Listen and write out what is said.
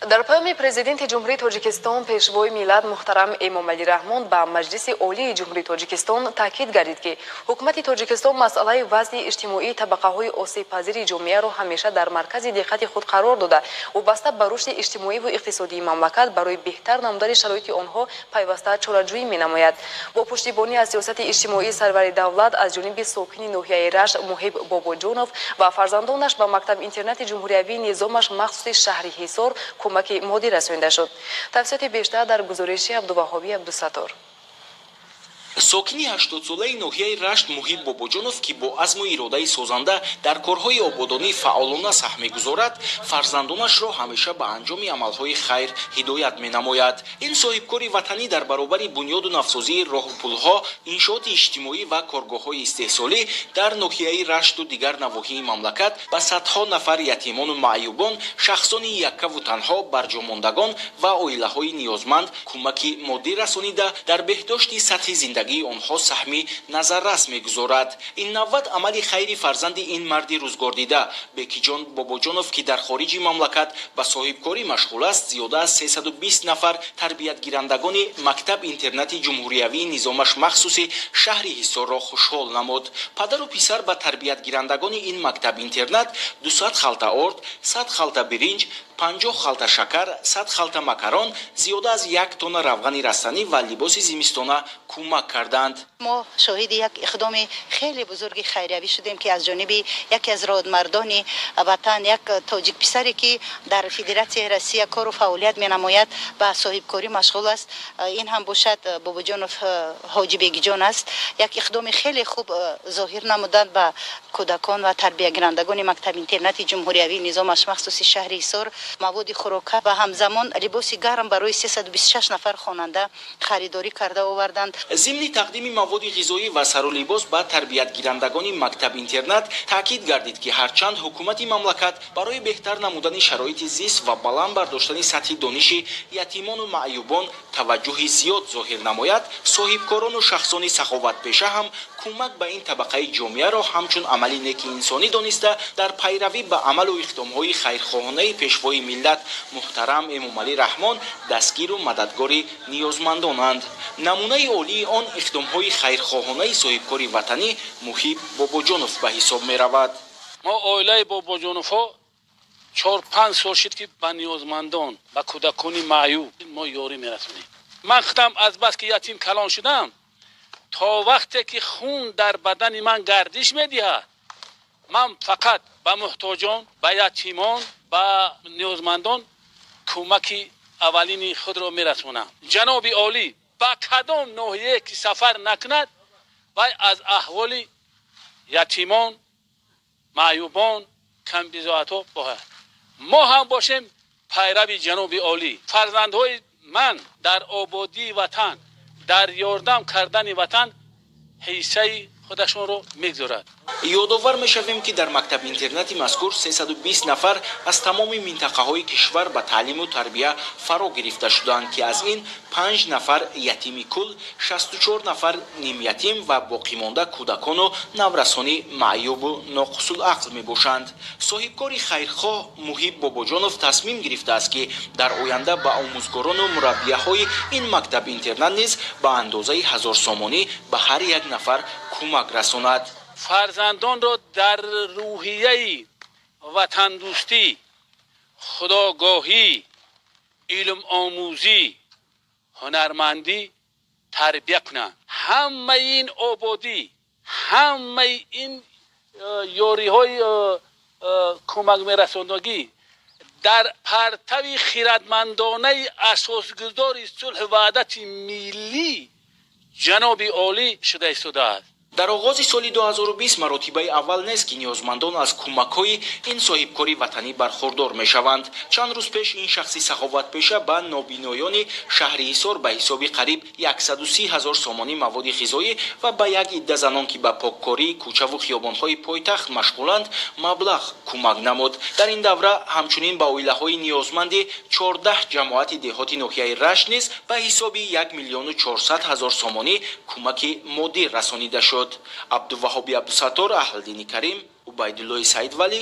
Дар паёми Президенти Ҷумҳурии Тоҷикистон, Пешвои миллат муҳтарам Эмомалӣ Раҳмон ба Маҷлиси Олии Ҷумҳурии Тоҷикистон таъкид гардид, ки Ҳукумати Тоҷикистон масъалаи вазъи иҷтимоии табақаҳои осебпазири ҷомеаро ҳамеша дар маркази диққати худ қарор дода, вобаста ба рушди иҷтимоиву иқтисодии мамлакат барои беҳтар намудани шароити онҳо пайваста чораҷӯӣ менамояд. Бо пуштибонӣ аз сиёсати иҷтимоии сарвари давлат аз ҷониби сокини ноҳияи Рашт Муҳиб Бобоҷонов ва фарзандонаш ба мактаб-интернати ҷумҳуриявии низомаш махсуси шаҳри Ҳисор кӯмаки моддӣ расонида шуд. Тафсилоти бештар дар гузориши Абдуваҳоби Абдусаттор. Сокини 80-солаи ноҳияи Рашт Муҳиб Бобоҷонов, ки бо азму иродаи созанда дар корҳои ободонӣ фаъолона саҳм мегузорад, фарзандонашро ҳамеша ба анҷоми амалҳои хайр ҳидоят менамояд. Ин соҳибкори ватанӣ дар баробари бунёду навсозии роҳу пулҳо, иншооти иҷтимоӣ ва коргоҳҳои истеҳсолӣ дар ноҳияи Рашту дигар навоҳии мамлакат ба садҳо нафар ятимону маъюбон, шахсони яккаву танҳо, барҷомондагон ва оилаҳои ниёзманд кӯмаки моддӣ расонида, дар беҳдошти сатҳи зиндагии онҳо саҳми назаррас мегузорад. Ин навбат амали хайри фарзанди ин марди рӯзгордида Бекиҷон Бобоҷонов, ки дар хориҷи мамлакат ба соҳибкорӣ машғул аст, зиёда аз 320 нафар тарбиятгирандагони мактаб-интернати ҷумҳуриявии низомаш махсуси шаҳри Ҳисорро хушҳол намуд. Падару писар ба тарбиятгирандагони ин мактаб-интернат 200 халта орд, 100 халта биринҷ, 50 халта шакар, 100 халта макарон, зиёда аз 1 тонна равғани растанӣ ва либоси зимистона кӯмак карданд. Мо шоҳиди як иқдоми хеле бузурги хайриявӣ шудем, ки аз ҷониби яке аз родмардони ватан, як тоҷик писаре, ки дар Федератсияи Россия кору фаъолият менамояд, ба соҳибкорӣ машғул аст, ин ҳам бошад Бобоҷонов Ҳоҷи Бегиҷон аст, як иқдоми хеле хуб зоҳир намуданд. Ба кӯдакон ва тарбиягирандагони мактаби-интернати ҷумҳуриявии низомаш махсуси шаҳри Ҳисор маводи хӯрока ва ҳамзамон либоси гарм барои 326 нафар хонанда харидорӣ карда оварданд. Зимни тақдими маводи ғизоӣ ва сару либос ба тарбиятгирандагони мактаб-интернат таъкид гардид, ки ҳарчанд ҳукумати мамлакат барои беҳтар намудани шароити зист ва баланд бардоштани сатҳи дониши ятимону маъюбон таваҷҷӯҳи зиёд зоҳир намояд, соҳибкорону шахсони саховатпеша ҳам кӯмак ба ин табақаи ҷомеаро ҳамчун амали неки инсонӣ дониста, дар пайравӣ ба амалу иқдомҳои хайрхоҳонаи Пешвои миллат муҳтарам Эмомалӣ Раҳмон дастгиру мададгори ниёзмандонанд. Намунаи олии он иқдомҳои хайрхоҳонаи соҳибкори ватанӣ Муҳиб Бобоҷонов ба ҳисоб меравад. Мо, оилаи Бобоҷоновҳо, 4-5 сол шуд, ки ба ниёзмандон, ба кӯдакони маъюб мо ёрӣ мерасонем. Ман худам азбаски ятим калон шудам, то вақте ки хун дар бадани ман гардиш медиҳад, ман фақат ба муҳтоҷон, ба ятимон, ба ниёзмандон кӯмаки аввалини худро мерасонам. Ҷаноби олӣ ба кадом ноҳияе ки сафар накунад, вай аз аҳволи ятимон, маъюбон, камбизоатҳо бояд. Мо ҳам бошем пайрави ҷаноби олӣ. Фарзандҳои ман дар ободии ватан, дар ёрдам кардани ватан ҳиссаи худашонро мегузорад. Ёдовар мешавем, ки дар мактаб-интернати мазкур 320 нафар аз тамоми минтақаҳои кишвар ба таълиму тарбия фаро гирифта шуданд, ки аз ин 5 нафар ятими кул, 64 нафар нимятим ва боқимонда кӯдакону наврасони маъюбу ноқисулақл мебошанд. Соҳибкори хайрхоҳ Муҳиб Бобоҷонов тасмим гирифтааст, ки дар оянда ба омӯзгорону мураббияҳои ин мактаб-интернат низ ба андозаи 1000 сомонӣ ба ҳар як нафар кӯмак расонад. Фарзандонро дар рӯҳияи ватандӯстӣ, худогоҳӣ, илмомӯзӣ, ҳунармандӣ тарбия кунанд. Ҳамаи ин ободӣ, ҳамаи ин ёриҳои кӯмак мерасондагӣ дар партави хирадмандонаи асосгузори сулҳу ваҳдати миллӣ ҷаноби олӣ шуда истодааст. Дар оғози соли 2020 маротибаи аввал нест, ки ниёзмандон аз кӯмакҳои ин соҳибкори ватанӣ бархурдор мешаванд. Чанд рӯз пеш ин шахси саховатпеша ба нобиноёни шаҳри Ҳисор ба ҳисоби қариб 130 ҳазор сомонӣ маводи ғизоӣ ва ба як идда занон, ки ба поккории кӯчаву хиёбонҳои пойтахт машғуланд, маблағ кӯмак намуд. Дар ин давра ҳамчунин ба оилаҳои ниёзманди 14 ҷамоати деҳоти ноҳияи Рашт низ ба ҳисоби 1 400 000 сомонӣ кӯмаки моддӣ расонида шуд. Абдуваҳоби Абдусаттор, Аҳлдини Карим, Убайдуллои Саидвалӣ.